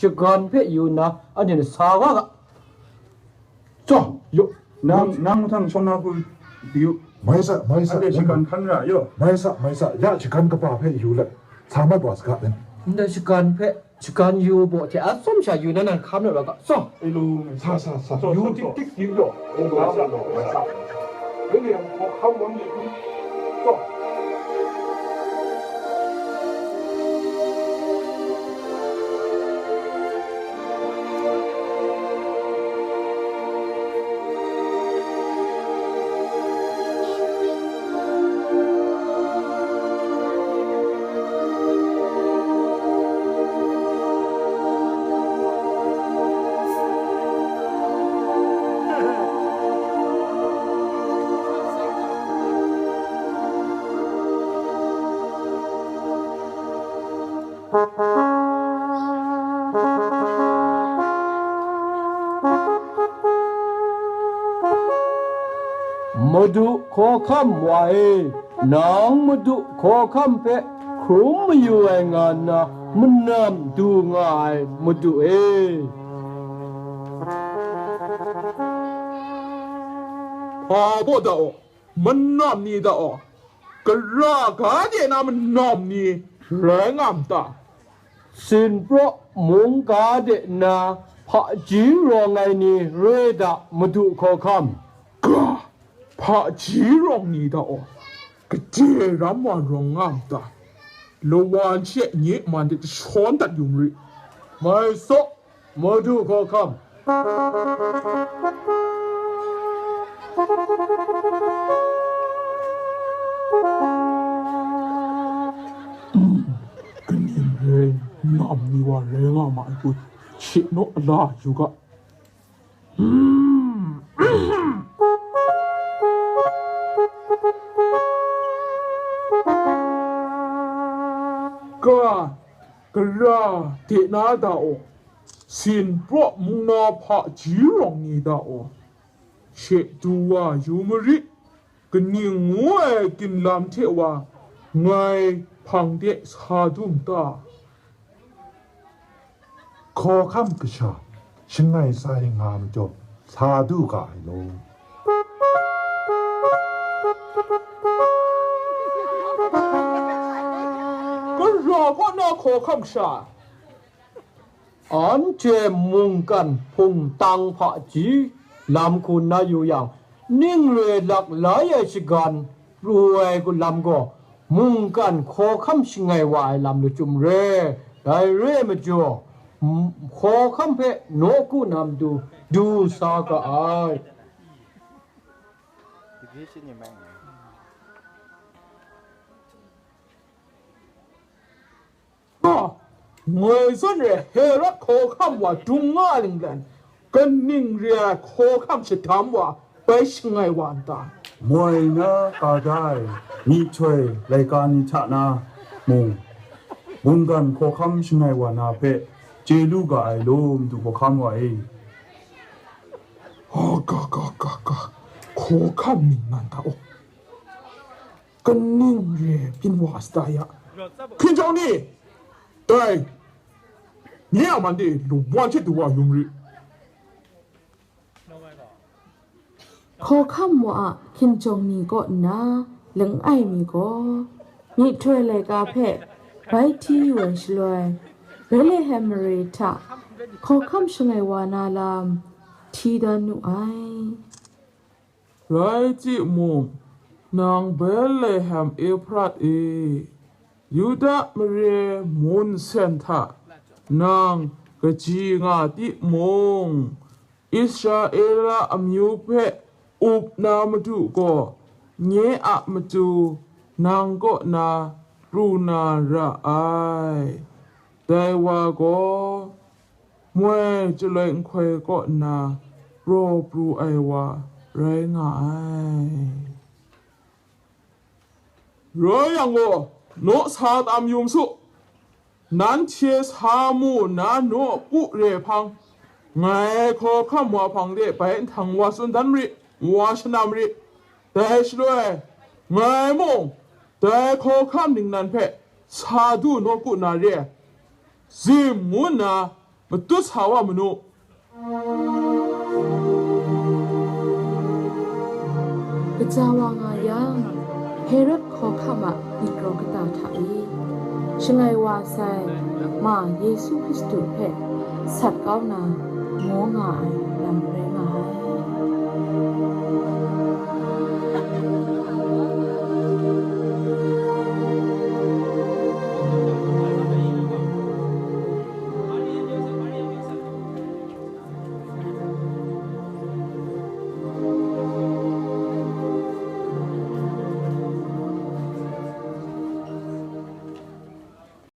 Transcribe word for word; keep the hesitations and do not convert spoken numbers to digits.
shagan hpe yu nna, anhte sa ga ga. Tsawm, yu, nang, nang mahtang shawng na hku yu. Mai sa, mai sa, anhte shagan hkan ra, yu. Mai sa, mai sa, ya shagan kaba hpe yu let, sa mat wa saga, nen. Ndai shagan hpe, shagan yu baw hte, a tsawm sha yu na nan hkam na ra ga, tsawm. Sa, sa, sa, yu tik tik yu gaw, mai sa, mai sa. Madu hkawhkam wa e, nang Madu hkawhkam hpe hkrum mayu ai nga nna, manam du nga ai Madu e. Hpa baw da aw, manam ni da aw, gara ga de na manam ni rai nga m ta? Sinpraw mungga de na hpaji rawng ai ni re da, Madu hkawhkam. Ga, hpaji rawng ni da aw, gade ram wa rawng nga m ta? Lawan she nye man de jashawn dat yu marit. Mai saw, Madu hkawhkam. Kaning rai, nam ni wa rai nga ma ai kun, she naw ala yu ga. Ga, gara de na da aw, Sinpraw mung na hpaji rawng ni da aw, she du wa yu marit. Kaning ngu ai ginlam hte wa ngai hpang de sa du n ta? Hkawhkam kasha shangai sa ai nga majaw, sa du ga ai law. Gara kaw na hkawhkam kasha? Anhte mungkan hpung tang hpaji lam hku na yu yang, ning re lak lai ai shagan pru ai lam gaw, mungkan hkawhkam shangai wa ai lam lachyum re. Dai re ai majaw, m-, hkawhkam hpe nawku na matu du sa ga ai. Ga, ngoi zawn re Herod hkawhkam wa dung nga linglen, kaning re ai hkawhkam shadam wa bai shangai wa n ta? Moi na ka da ai myihtoi laika ni hta na mung, mungkan hkawhkam shangai wa na hpe chye lu ga ai law, Madu hkawhkam wa e. Ga, ga, ga, ga, hkawhkam ningnan hta, oh, kaning re ai byin wa sa ta ya? Hkinjawng ni, dai, nye a man de lawan hte du wa yu marit. Hkawhkam wa a hkinjawng ni kaw nna langai mi gaw, myihtoi laika hpe bai hti yu ai shaloi, Betlehem mare hta hkawhkam shangai wa na lam hti dan nu ai. Rai timung, nang Betlehem Efrat e, Yuda mare mun sen hta nang kaji nga timung, Israela amyu hpe up na Madu gaw nye a matu nang kaw na pru na ra ai. Dai wa gaw moi chyaloi nhtoi kaw nna raw pru ai wa rai nga ai. Rai yang gaw, naw sa tam yu mu su, nanhte sa mu nna nawku re hpang, ngai hkawhkam wa hpang de bai nhtang wa tsun dan rit, wa shanam rit. Dai shaloi, ngai mung dai hkawhkam ningnan hpe sa du nawku na re ai, zim ngu nna matut sa wa manu. Kaja wa nga yang, Herod hkawhkam a myit raw kata hta e, Shalai wa sai ma Yesu Hkristu hpe sat kau na, mu nga ai lam rai